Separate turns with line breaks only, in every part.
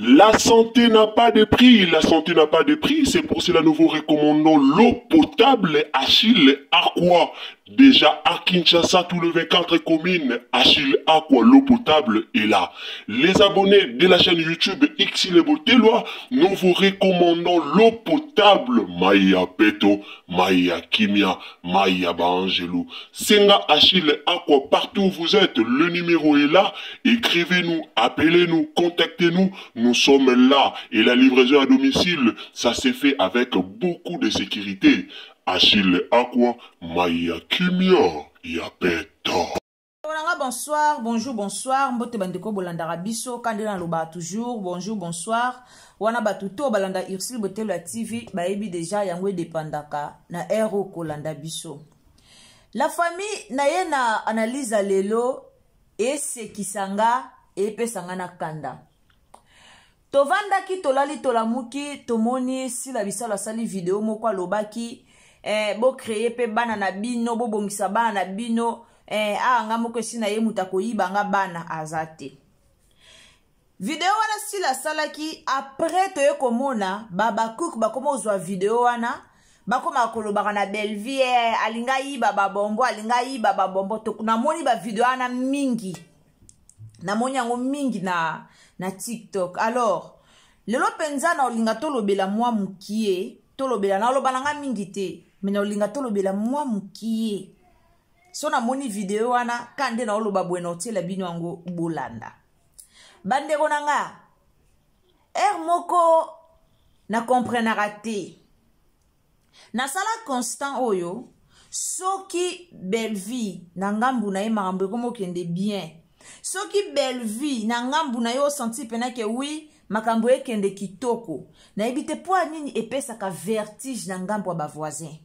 La santé n'a pas de prix, la santé n'a pas de prix, c'est pour cela nous vous recommandons l'eau potable Achille Aqua. Déjà à Kinshasa, tout le 24 communes, Achille Aqua, l'eau potable est là. Les abonnés de la chaîne YouTube Xile Boteloi, nous vous recommandons l'eau potable Maya Peto, Maya Kimia, Maya Baangelou. Senga Achille Aqua, partout où vous êtes, le numéro est là. Écrivez-nous, appelez-nous, contactez-nous. Nous sommes là. Et la livraison à domicile, ça s'est fait avec beaucoup de sécurité. Achille Aqua, Maya Kimia, Yapeto.
Nanga bonsoir, bonjour, bonsoir. Mbote bandeko bolandaka biso kande na loba toujours bonjour, bonsoir. Wana batu to balanda Ursule Botelo ya TV bayebi déjà yango edepandaka na heure kolanda biso. La famille na ye na analyse lelo esekisa nga epesa nga na kanda. Tovandaki tolali tolamuki tomoni Sila Bisalo asali video moko alobaki eh, bo créer pe bana na bino bobongisa bana na bino eh, awa nga moko esi na ye moto akoyiba nga bana aza te. Video wana Sila asalaki après toye komona babakuk bakoma kozwa video wana bakoma kolobaka na Bellevue eh, alinga yiba babombo alinga yiba babombo. Namoni ba video wana mingi, namoni yango mingi na, na TikTok. Alors lelo mpenza na olinga tolobela mwa mokie, tolobela naloba na nga mingi te, me na olinga tolobela mwa mokie. So namoni video wana ka nde naoloba boye na otiela bino yango bolanda. Bandeko na nga, heure moko na comprenaka te. Nasala constant oyo soki Bellevue na ngambu na ye makambo ekomokende bien. Soki Bellevue na ngambu na ye osentir pena ke oui makambo ekende kitoko. Nayebi te po nini epesaka vertige na ngambu ya ba voisin.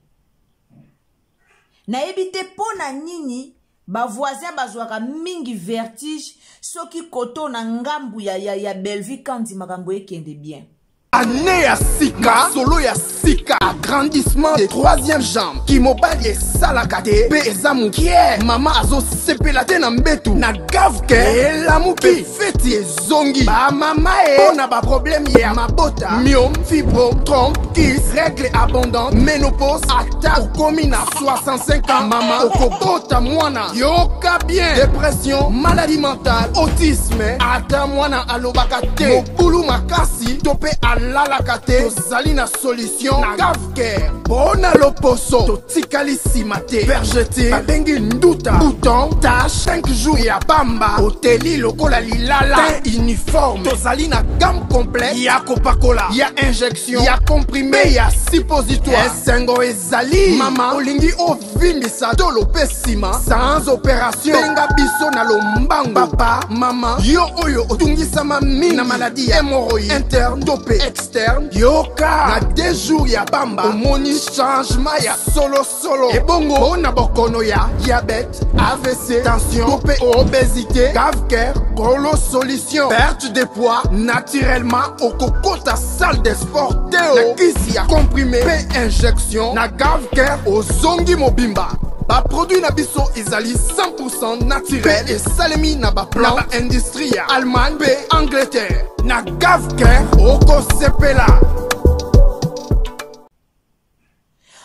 Nayebi te po na nini ba voisin bazwaka mingi vertige soki koto na ngambu ya, ya, ya Bellevue kandi makambo ekende bien.
Année ya sika, solo ya sika, agrandissement de troisième jambe. Kimobali esalaka te, pe eza mokie. Mama azosepela te na mbetu, na gave ke elamuki, feti ezongi. Ba mama e, pona ba problème ya mabota, myome, fibrome, trompe, kyste, règle abondante, ménopause, ata okomi na 65 ans, mama okobota mwana. Yoka bien, dépression, maladie mentale, autisme, ata mwana alobaka te, mobulu makasi, to pe alalaka te, tozali na solution na Gavcare. Mpona loposo totikali nsima te, vergeture babengi nduta, bouton, tache, 5 jours ya pamba, oteli lokola lilala, teint uniforme. Tozali na gamme complète ya kopakola, ya injection, ya comprimé, ya suppositoire. Esengo ezali mama olingi ovimbisa tolo pe nsima sans opération. Benga biso na lombango. Papa, mama, yo oyo otungisama mingi na maladie ya hémorroïde interne to pe externe, yoka na 2 jours ya pamba omoni changement ya solo solo. Ebongo mpona bokono ya diabète, AVC, tension to pe obésité, Gavcare kolo solution. Perte de poids naturellement okokota salle de sport te na kisi ya comprimé pe injection na Gavcare ozongi mobimba. Ba produit na biso ezali 100% naturel pe esalemi na ba plante na ba industrie ya Allemagne pe Angleterre. Na Gavcare okosepela.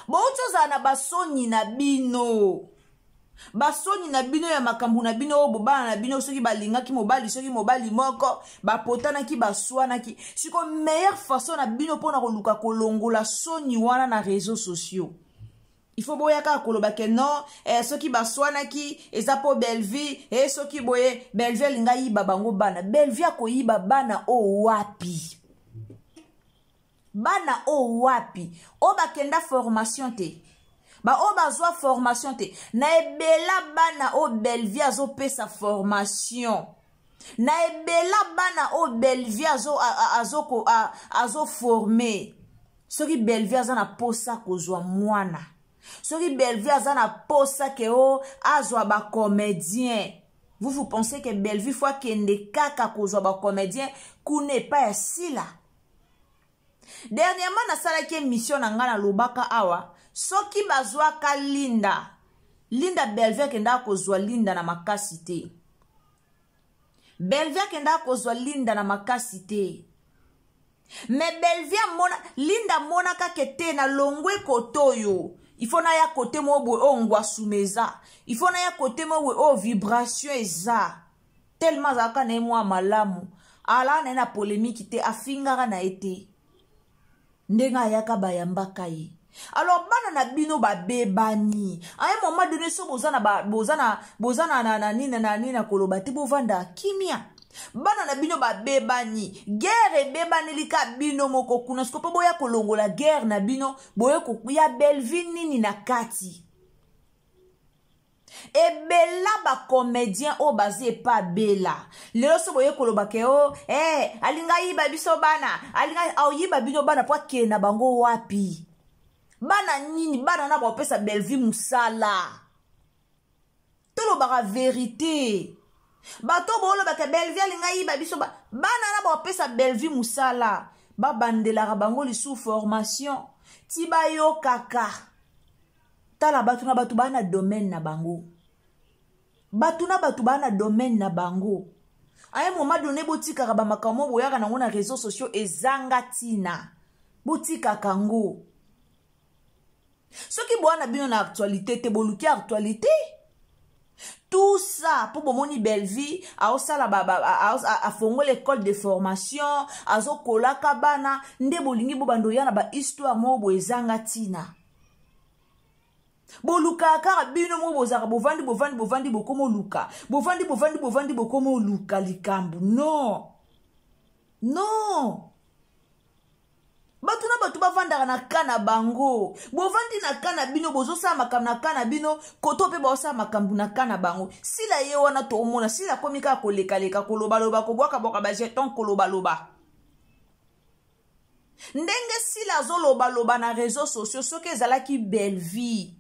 Bouti ozala na basoni na bino, basoni na bino ya makambo na bino oyo bobana na bino soki balingaki mobali, soki mobali moko bapotanaki baswanaki. Siko meilleure façon na bino mpona koluka kolongola soni wana na réseaux sociaux, il faut boya kaka koloba ke non, eh, soki baswanaki eza po Bellevue, eh, soki boye Bellevue alinga yiba bango bana. Bellevue akoyiba bana oyo wapi? Bana oyo wapi? Oyo bakenda formation te, ba oyo bazwa formation te. Na ebela bana oyo Bellevue azopesa formation, na ebela bana oyo Bellevue azoforme. Soki Bellevue aza na posa kozwa mwana, soki Bellevue aza na posa ke o azwa ba comédien, vous vous pensez que Bellevue faut akende kaka kozwa ba comédien kuna epai ya Sila? Dernièrement nasalaki émission na nga nalobaka awa, soki bazwaka Linda, Linda Bellevue akendaka kozwa Linda na makasi te. Bellevue akendaka kozwa Linda na makasi te. Mais Bellevue amona, Linda amonaka ke te na longwe kote oyo, il faut naya kote moko boye oyo ngwasuma eza, il faut naya kote moko boye oyo vibration eza. Tellement azalaka na ye mwa malamu, alaka na ye na polémique te, afingaka na ye te. Ndenge ayaka bayambaka ye. Alors bana na bino babebani. À un moment donné so boza na ba, boza na, boza na, na, na, nini, na, nini, na koloba te, bovanda kimia. Bana na bino babebani. Guerre ebebaneli ka bino moko kuna. Siko po boya kolongola guerre na bino, boye ko, ya Bellevue nini na kati. Ebela ba comédien oyo baza epa Bella. Lelo so boye koloba ke o, eh, alinga yiba biso bana, alinga ayiba bino bana po akende na bango wapi? Bana nini? Bana na bapesa Bellevue musala. Tolobaka vérité. Bato bolobaka Bellevue alinga yiba biso ba, bana na bapesa Bellevue musala. Babandelaka bango lisu formation. Ti bayokaka. Tala bato na bato ba na domaine na bango. Bato na bato ba na domaine na bango. À un moment donné, botikaka ba makambo boyaka nango na réseaux sociaux ezanga tina. Botikaka ngo. Soki boa na bino na actualité te, boluki actualité. Tout ça pour bomoni Bellevue aosala ba, ba, a, a, a fongola école de formation, azokolaka bana nde bolingi bo bando ya na ba histoire moko boye ezanga tina. Bolukaka kaka bino moko bozalaka bovandi, bovandi, bovandi, bokoma oluka. Bovandi, bovandi, bovandi, bokoma oluka likambo. Non. Non. Bato na bato bavandaka na ka na bango. Bovandi na ka na bino, bozosala makambo na ka na bino, koto mpe baosala makambo na ka na bango. Sila ye wana toomona, sila akomi kaka kolekaleka, kolobaloba, kobwakabwaka ba jeton, kolobaloba. Ndenge sila azolobaloba na réseaux sociaux, soki ezalaki Bellevue,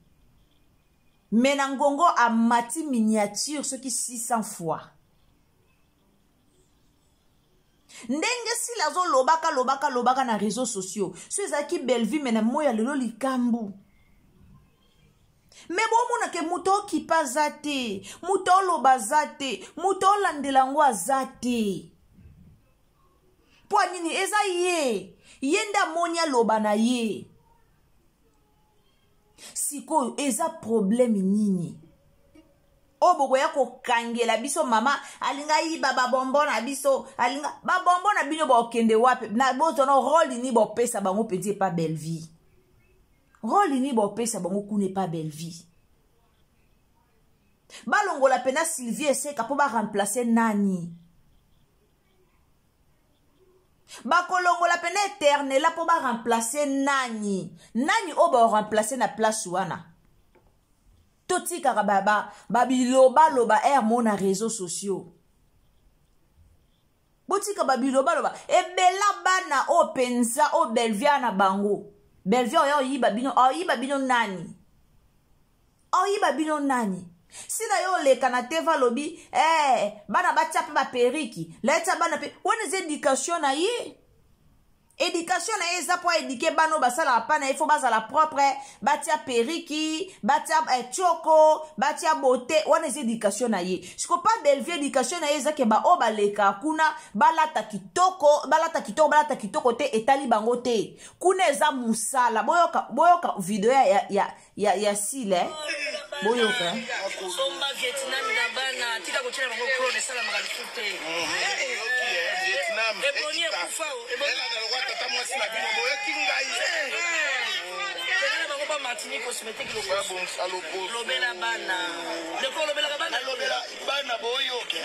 mais na ngongo amati miniature soki 600 fois. Ndenge sila azolobaka, lobaka, lobaka na réseaux sociaux, so ezalaki Bellevue, mais na moya lelo likambo. Mais bomona ke moto okipa aza te, moto oloba aza te, moto olandela yango aza te. Po nini eza ye? Ye nde amoni aloba na ye. Sikoyo eza problème nini? Oyo bokoya kokangela biso mama alinga yiba ba bonbon na biso, alinga ba bonbon na bino bokende wapi? Na bozona rôle nini bopesa bango mpenza epa Bellevue? Rôle nini bopesa bango kuna epa Bellevue? Balongola pena Sylvie Eseka po ba remplacer nani? Bakolongola pena Eternela po ba remplacer nani? Nani oyo ba remplacer na place wana? Totikaka ba bilobaloba air mo na réseaux sociaux. Botika ba bilobaloba. Ebela bana oyo penza oyo Bellevue na bango. Bellevue oyo oyiba bino, oyiba bino nani? Oyiba bino nani? Sila yo oleka na TV alobi, bana batia pe ba periki, latia bana pe. Wana eza éducation na ye. Éducation na ye eza po éduquer bana oyo basalaka pa na ye, faut bazala propre, batia periki, batia tchoko, batia beauté. Wana eza éducation na ye. Siko pa Bellevue éducation na ye eza ke ba oyo baleka kuna, balata kitoko, balata kitoko, balata kitoko te, etali bango te. Kuna eza musala. Boyoka, boyoka video ya Sile, eh? Boyoka, eh?
Somba Vietnam na bana, tika kotia bango clone esalamaka lisusu te.
Vietnam,
Eboni ekufa o, eboni.
Ela na lokwa tata mwasi na bino, boyoki ngai.
Bengana bango ba Martinique cosmétique lokoso.
Ba bongisa lokoso.
Lobela bana. Ndeko lobelaka bana.
Lobela bana boyoke.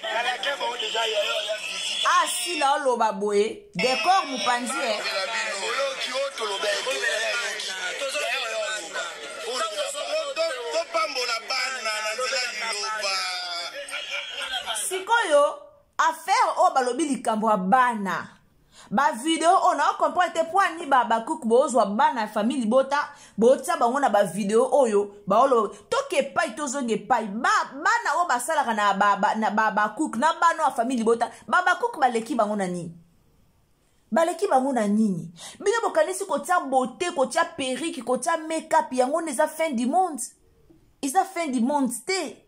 Kalake bango déjà ya yo ya visite.
Ah, Sila oloba boye, décor mopanzi, eh.
Lobela bino. Boyoki oyo toloba ete ya yoki. Topambola bana na nzela liloba.
Sikoyo affaire oyo balobi likambo ya bana. Ba video oyo na comprendre te po ani ba bakuku bozwa bana ya famille libota, botia bango na ba video oyo, ba olo toke epai tozonga epai. Ba bana oyo basalaka na ba, ba, na ba bakuku, na bana ya famille libota, ba bakuku baleki bango na nini? Baleki bango na nini? Bino bokanisi kotia beauté, kotia perruque, kotia make-up, yango nde eza fin du monde. Eza fin du monde te.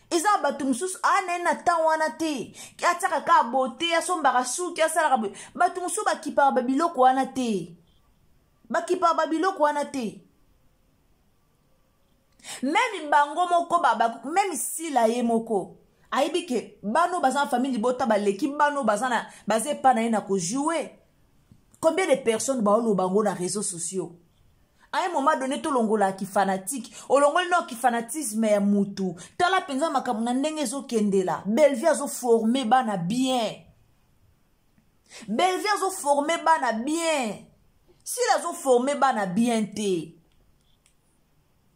Eza na bato mosusu aa na ye na temps wana te, atiaka kaka bote, asombaka suki, asalaka boye. Bato mosusu bakipaka babiloko wana te, bakipaka babiloko wana te. Meme bango moko ba, meme Sila ye moko ayebi ke bano baza na famille libota baleki bano baza na baza epa na ye na kojoue. Combien de personnes baoloba yango na réseaux sociaux? À un moment donné tolongolaka kifanatique, olongoli nao kifanatisme ya mutu. Tala mpenza makambo na ndenge ezokendela. Bellevue azoforme bana bien, Bellevue azoforme bana bien, Sila azoforme bana bien te,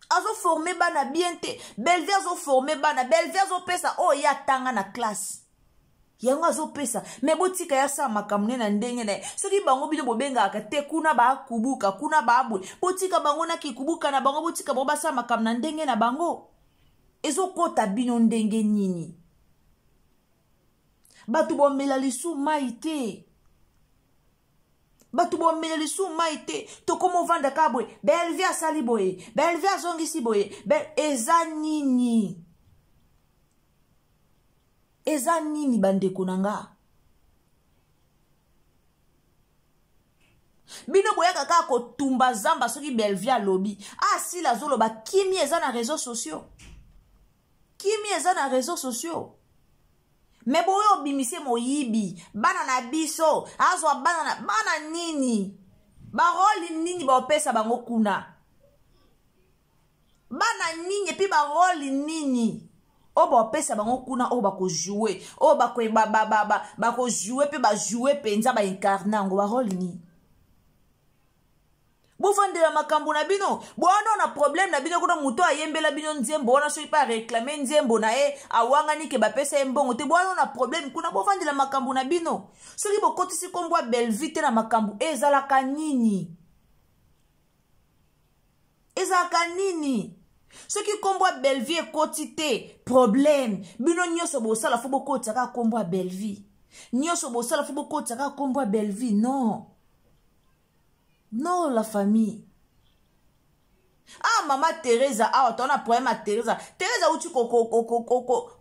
azoforme bana bien te. Bellevue azoforme bana, Bellevue azopesa oyo ye atanga na classe yango azopesa. Me botika ya sala makambo ne na ndenge na ye. Soki bango bino bobengaka te, kuna bakubuka, kuna babwe, botika bango na kikubuka na bango, botika bango basala makambo na ndenge na bango. Ezokota bino ndenge nini? Bato bomela lisu mai te, bato bomela lisu mai te. Tokoma ovanda kaka boye, Bellevue asali boye, Bellevue azongisi boye. Eza nini? Eza nini bandeko na nga? Bino boyaka kaka kotumba zamba. Soki Bellevue alobi, asila azoloba, kimi eza na réseaux sociaux, kimi eza na réseaux sociaux. Me boyo obimise moyibi bana na biso, azwa bana na bana nini, barole nini baopesa bango kuna, bana nini epuis barole nini oyo baopesa bango kuna, oyo bakojoue, oyo bakojoue mpe bajoue mpenza, baincarne yango barole nini? Bofandela makambo na bino, bwana na problème na bino kuna. Moto ayembela bino nzembo wana, soki mpe areklame nzembo na ye, awangani ke bapesa ye mbongo te. Bwana na problème kuna, bofandela makambo na bino. Soki bokotisi nkombo ya Bellevue te na makambo, ezalaka nini? Ezalaka nini? Soki nkombo ya Bellevue ekoti te, problème. Bino nyonso bosala fo bokotisa kaka nkombo ya Bellevue, nyonso bosala fo bokotisa kaka nkombo ya Bellevue. Non, non, la famille. Ah, mama Teresa, awa tona problème ya Teresa. Teresa uti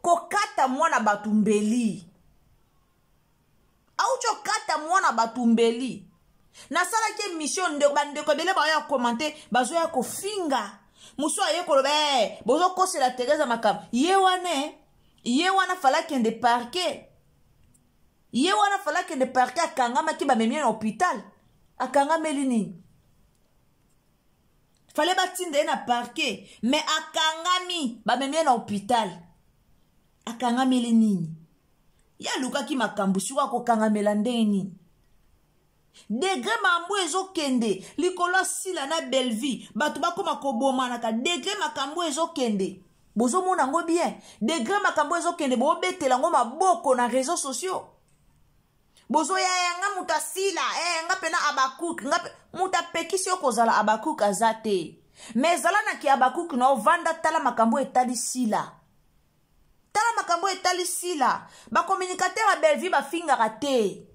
kokata mwana bato mbeli, auti okata mwana bato mbeli. Nasalaki émission, ndeko, bandeko ebele baoya komante, bazoya kofinga. Mosu aye koloba eh, bozokosela Teresa makambo. Ye wana, ye wana fala akende parquet, ye wana fala akende parquet. Akangamaki, bamemi ye na hôpital. Akangameli nini? Fale batinda ye na parquet, mais akangami, bamemi ye na hôpital. Akangameli nini? Ye alukaki makambo, siko akokangamela ndenge nini? Degre makambo ezokende likolo, asila na Bellevue, bato bakoma kobomanaka. Degre makambo ezokende, bozomona yango bien. Degre makambo ezokende, bobetela yango maboko na réseaux sociaux. Bozoya ya nga moto asila eh, nga mpena Abakuk, nga moto apekisi yo kozala Abakuk aza te. Me ezala na ki Abakuk na ovanda, tala makambo etali Sila, tala makambo etali Sila. Bacommunicateur ya Bellevue bafingaka te,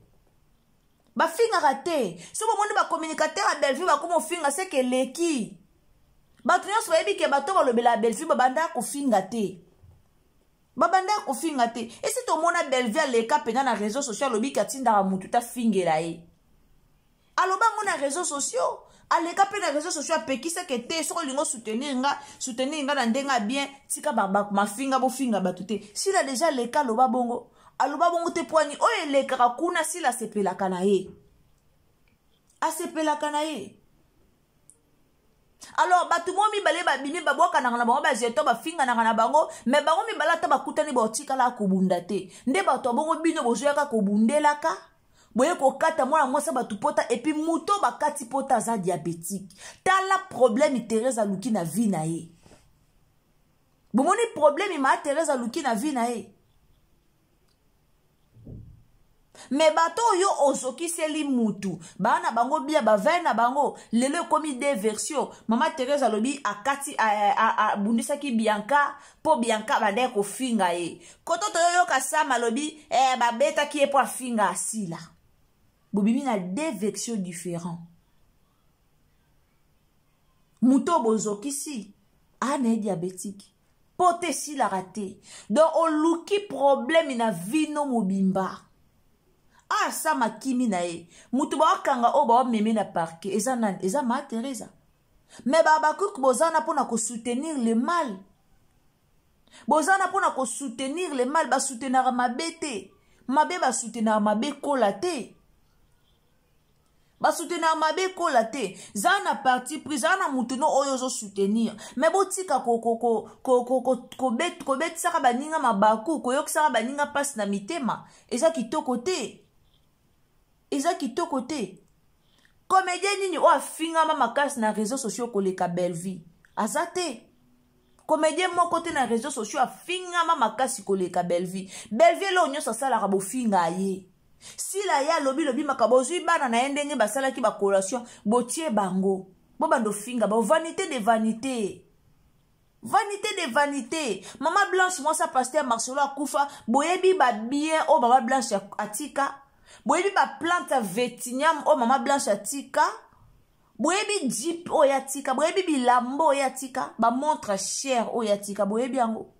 bafingaka te. So bomoni bacommunicateur ya Bellevue bakoma ofinga, seke eleki. Bato nyonso bayebi ke bato balobela ya Bellevue babanda kofinga te, babanda kofinga te. Esi tomona Bellevue aleka mpenza na réseau sociaux alobi ke atindaka motu tafingela ye? Aloba yango na réseau sociaux? Aleka mpe na réseau sociaux apekisaki te, soki olingi osoutenir nga, soutenir nga na ndenge ya bien, tika mafinga, bofinga bato te. Sila deja aleka aloba bongo? Aloba bongo te. Pwani oyo elekaka kuna, Sila asepelaka na ye, asepelaka na ye. Alors bato mo mibale babimi, babwakanaka na bango bajeton, bafinganaka na bango, me bango mibale ata bakutani, baotikala kobunda te. Nde bato ya bongo bino bozoyaka kobundelaka, boye kokata mwana mwasi bato pota, epuis moto bakati pota aza diabétique. Tala problème Therese aluki na vie na ye. Bomoni problème ma Therese aluki na vie na ye? Me bato oyo ozokiseli mutu, baa na bango bia bavai na bango. Lelo ekomi de version. Mama Therese alobi akati, abundisaki Bianca mpo Bianca abandaki kofinga ye. Koto toyoyoka Sam alobi eh, babetaki ye mpo afinga asila. Bobimi na deux versions différents. Moto oyo bozokisi aa na ye diabétique. Pota esilaka te. Donc oluki problème na vino mobimba. Ah sama kimi na ye. Mutu bakanga oyo baomeme na parquet eza nani? Eza Ma Teresa. Mais ba Habacuc bozana pona ko soutenir le mal. Bozana pona ko soutenir le mal, ba soutenaka mabe te. Mabe ba soutenaka mabe kola te. Ba soutenaka mabe kola te. Zala na parti pris, zala na mutu no oyo ozo soutenir. Mais botika ko ko ko ko ko ko kobet kobetisaka baninga mabaku, koyokisaka baninga pasi na mitema. Eza kitoko te. Eza kitoko te. Comédien nini oyo afingama makasi na réseaux sociaux koleka Bellevue? Aza te. Comédien moko te na réseaux sociaux afingama makasi koleka Bellevue. Bellevue eloko nyonso asalaka bofinga ye. Sila ye alobi lobi makambo ozwi bana na ye ndenge basalaki ba collation botie bango. Bobanda ofinga ba vanité de vanité. Vanité de vanité. Maman Blanche mwasa pasteur Marcelo akufa, boyebi ba bien oyo Maman Blanche atika. Boyebi ba plante ya vetiniam oyo Maman Blanche atika. Boyebi jeep oyo atika, boyebi bilamba oyo atika, ba montre chère oyo atika, boyebi yango.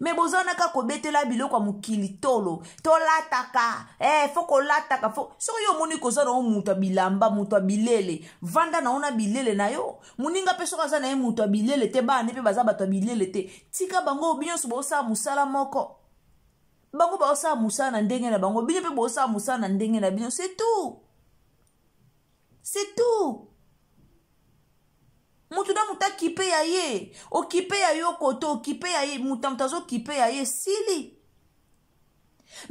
Me bozana kaka kobetela biloko ya mokili tolo tolataka eh, fo kolataka fo soki yo omoni koza na yo moto ya bilamba moto ya bilele vanda na yo na bilele na yo moninga mpe soki aza na ye moto ya bilele te bana ne mpe baza bato ya bilele te tika bango bino nyonso bosala mosala moko bango baosala mosala na ndenge na bango bino mpe bosala mosala na ndenge na bino c'est tout c'est tout mutu na mutu akipe ya ye okipe ya yo koto okipe ya ye mutu na mutu azokipe ya ye sili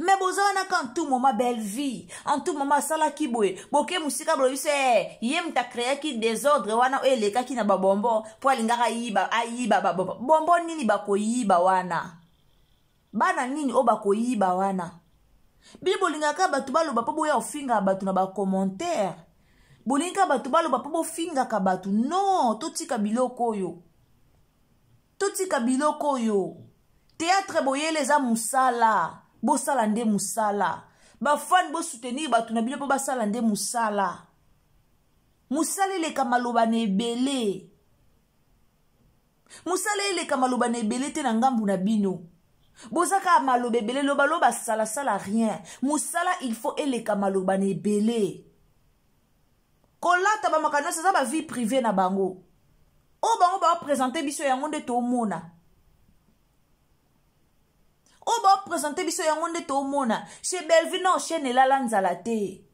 me boza wana ka en tout moment belle vie en tout moment asalaki boye boke mosika bolobi se eh, ye moto akreaki desordre wana oyo elekaki na babombo mpo alingaka ayiba ayiba babombo bombo nini bakoyiba wana bana nini oyo bakoyiba wana bino bolingaka bato baloba mpo boya ofingaka bato na bacommentaire bolingaka bato baloba mpo bofingaka bato non totika biloko oyo totika biloko oyo théâtre boyele eza mosala bosala nde mosala bafani bosoutenir bato na bino mpo basala nde mosala mosala eleka maloba na ebele mosala eleka maloba na ebele te na ngambu na bino boza kaka maloba ebele lobaloba salasala rien mosala il faut eleka maloba na ebele kolata bamakambo nyonso eza bavie privé na bango oyo bango baopresente biso yango nde tomona oyo baopresente biso yango nde tomona chez bellevue non chaîne elala nzala te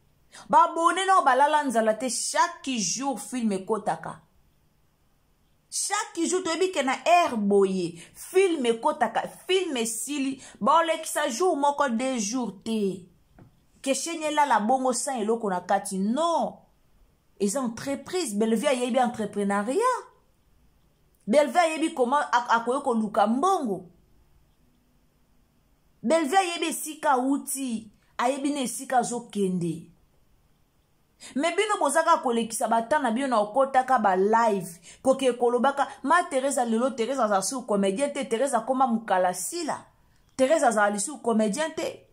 babone nao balala nzala te chaque jour film ekotaka chaque jour toyebi ke na aire boye film ekotaka film esili baolekisa jour moko deux jours te ke chaîne elala bongo sans eloko na kati non eza entreprise bellevue ayebi entreprenariat bellevue ayebi comment akoki koluka mbongo bellevue ayebi esika awuti ayebi na esika azokende me bino boza kaka kolekisa ba temps na bino na okotaka ba live koke kolobaka ma Teresa lelo Teresa azala sur comédien te Teresa akoma mokala sila Teresa azala lisusu comédien te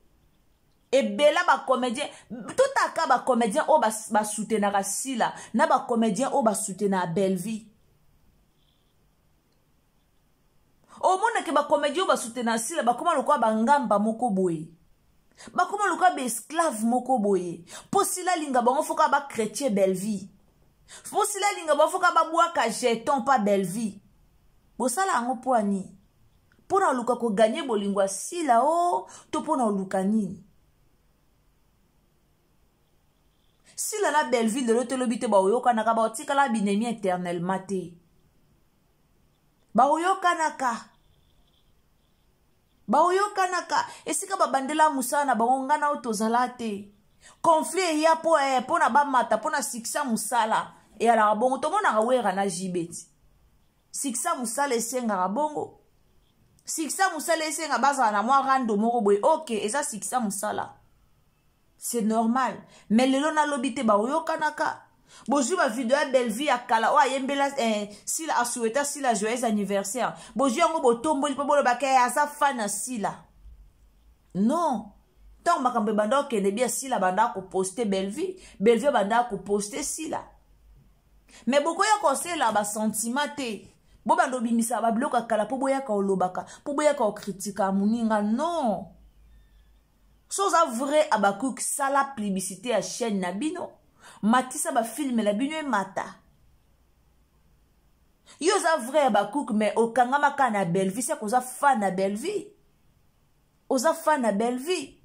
ebela bacomédien totaka bacomédien oyo basoutenaka sila na bacomédien oyo basoutenaka bellevie omonake bacomédien oyo basoutenaka sila bakoma lokola bangamba moko boye bakoma lokola baesclave moko boye mpo sila alinga bango foka bachrétien bellevie mpo sila alinga bango foka babwaka jeton mpa bellevie bosala yango mpo ani mpo na oluka koganye bolingo ya sila o to mpo na oluka nini sila na belleville lelo tolobi te baoyokanaka baotikala binemi éternellement te baoyokanaka baoyokanaka esika babandela mosala na bango ngai na oyo tozala te conflit eya mpo eh, mpo na bamata mpo na succès mosala eyalaka bongo tomonaka wera na jibeti succès mosala esengaka bongo succès mosala esenga bazala na mwa rando moko boye ok eza succès mosala c'est normal mais lelo nalobi te baoyokanaka bozwi bavideo ya bellevue ya kala oyo ayembela eh, sila asouhaita sila joyeux anniversaire bozwi yango botomboli mpo bolobaka eh, aza fan ya sila non ntango makambo ebanda kokende bia sila abanda koposte bellevue bellevue abanda koposte sila me bokoya kosela basentiment te Bobanda obimisaka babiloko ya kala mpo boyaka olobaka, mpo boyaka okritika moninga. Non, so oza vrai Habacuc, sala publicité ya chaîne na bino, matisa bafilme na bino emata. Yo oza vrai Habacuc, mais okangama kaka na Bellevue. Seke oza fan na Bellevue, oza fan na Bellevue.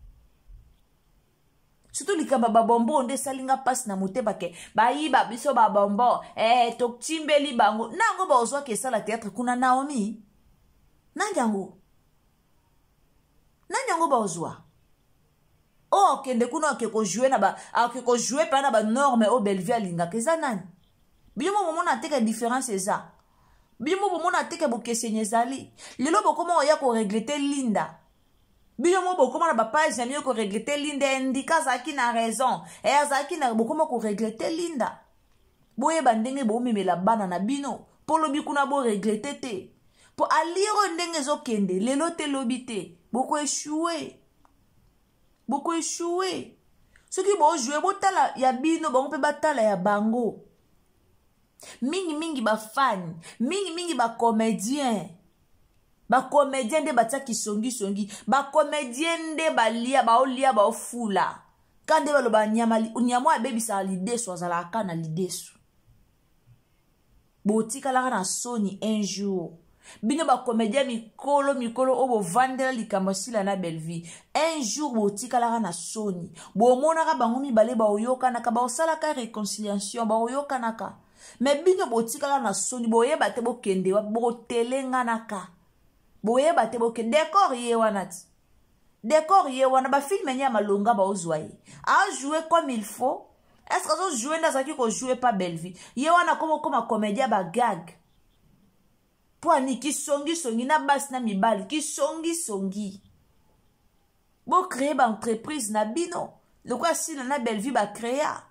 Surtout likambo ya babombo nde esalinga mpasi na motema, ke bayiba biso babombo, totimbeli bango na yango. Bazwaki esala théâtre kuna. Naomi nani yango, nani yango bazwa oyo akende kuna, ake kojouer na ba, ake kojouer mpa na banorme oyo Bellevue alingaka. Eza nani? Bino mo bomona teke différence eza, bino mo bomona teke bokeseni ezali. Lelo bokoma oya koregretter Linda. Bino mo bokoma na bapage na bino koregretter Linda. Endika azalaki na raison, e azalaki na, bokoma koregretter Linda. Boyeba ndenge bomemela bana na bino, mpo lobi kuna boregretter te, mpo alire oyo ndenge ezokende lelo te, lobi te bokoéchouer, bokoéchouer. Soki bojouer, botala ya bino, bango mpe batala ya bango. Mingimingi bafani, mingimingi bacomédien, bacomédien nde batiaki songisongi, bacomédien nde balia, baolia, baofula ka nde baloba nyama. Nyama oyo abebisaka lidesu azalaka ka na lidesu. Botikalaka na soni un jour, bino bacomédien mikolo mikolo oyo bovandela likambo asila na Bellevue. Un jour botikalaka na soni. Bomonaka bango mibale baoyokanaka, baosalaka réconciliation, baoyokanaka, mais bino botikala na soni. Boyeba te bokende wapi, botelenganaka, boyeba te bokende. Décor ye wana ti, décor ye wana, bafilme nye ya malonga baozwa ye, ajoue comme il faut. Est ce que azojoue nde azalaki kojoue pa Bellevue? Ye wana akoma okoma comédien bagag mpo ani kisongisongi na basi na mibali, kisongisongi. Bocréer baentreprise na bino lokola Sila na Bellevue bacréa,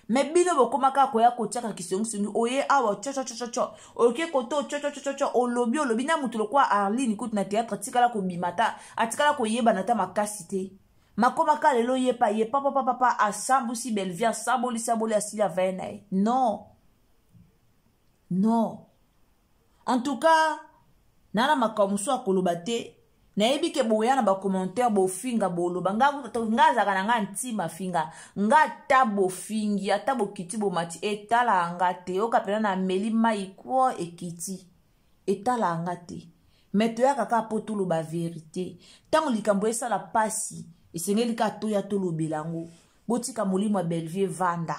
mais bino bokóma kaka koya kotiaka kisongisongi. Oye awa tshotshotshotshot, oke koto tshotshotshotshot, olobi olobi na moto lokola Arline. Kutu na théâtre atikala kobima ta, atikala koyebana ta makasi te. Makoma ka lelo ye pa ye papapapapa, asambusi Bellevue, asamboli samboli, asili, avaye na ye. Non, non, en tout cas nana makambo mosusu akoloba te. Nayebi ke boya na bacommentaire, bofinga, boloba. Nga azalaka na nga ntima finga nga, ata bofingi, ata bokiti bomati, etalaka nga te. Oyoka mpena na ameli mai ko ekiti, etalaka nga te. Mais toyaka kaka mpo toloba vérité. Ntango likambo esala mpasi, esengeli kaka toya tolobela yango. Botika molimo ya Bellevue evanda,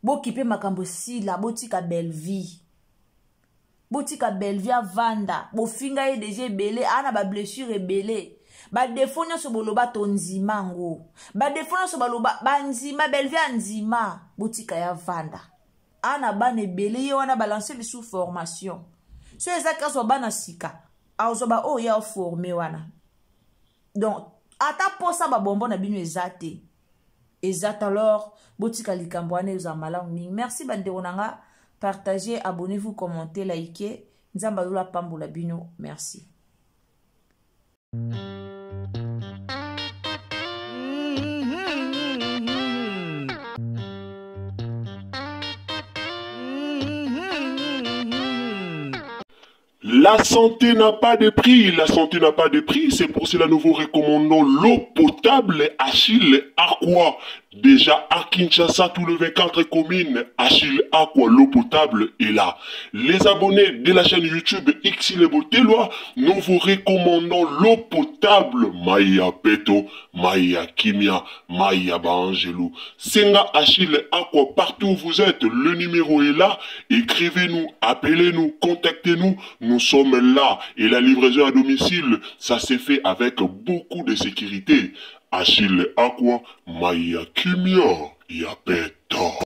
bokipe makambo esila. Botika Bellevue, botika Bellevue avanda. Bofinga ye déjà ebele, aa na bablessure ebele, badéfauts nyonso boloba, tondima yango. Badéfauts nyonso baloba, bandima Bellevue, andima. Botika ye avanda, aa na bana ebele. Ye wana balance lisusu formation, so eza kasi bana sika azwa baoyo ya oforme wana. Donc ata posa babombo na bino eza te, eza te. Alors botika likambo wana, ezala malamu mingi. Merci bandeko na nga, partagez, abonnez-vous, commentez, likez. Nzambe azola pambola bino. Merci.
La santé n'a pas de prix, la santé n'a pas de prix, c'est pour cela nous vous recommandons l'eau potable Achille Aqua. Déjà à Kinshasa, tout le 24 communes, Achille Aqua, l'eau potable est là. Les abonnés de la chaîne YouTube Xile Boteloi, nous vous recommandons l'eau potable Maya Peto, Maya Kimia, Maya Baangelou. Senga Achille Aqua, partout où vous êtes, le numéro est là. Écrivez-nous, appelez-nous, contactez-nous, nous sommes là. Et la livraison à domicile, ça s'est fait avec beaucoup de sécurité. Achille Aqua, Maya Kimia, Yapeto.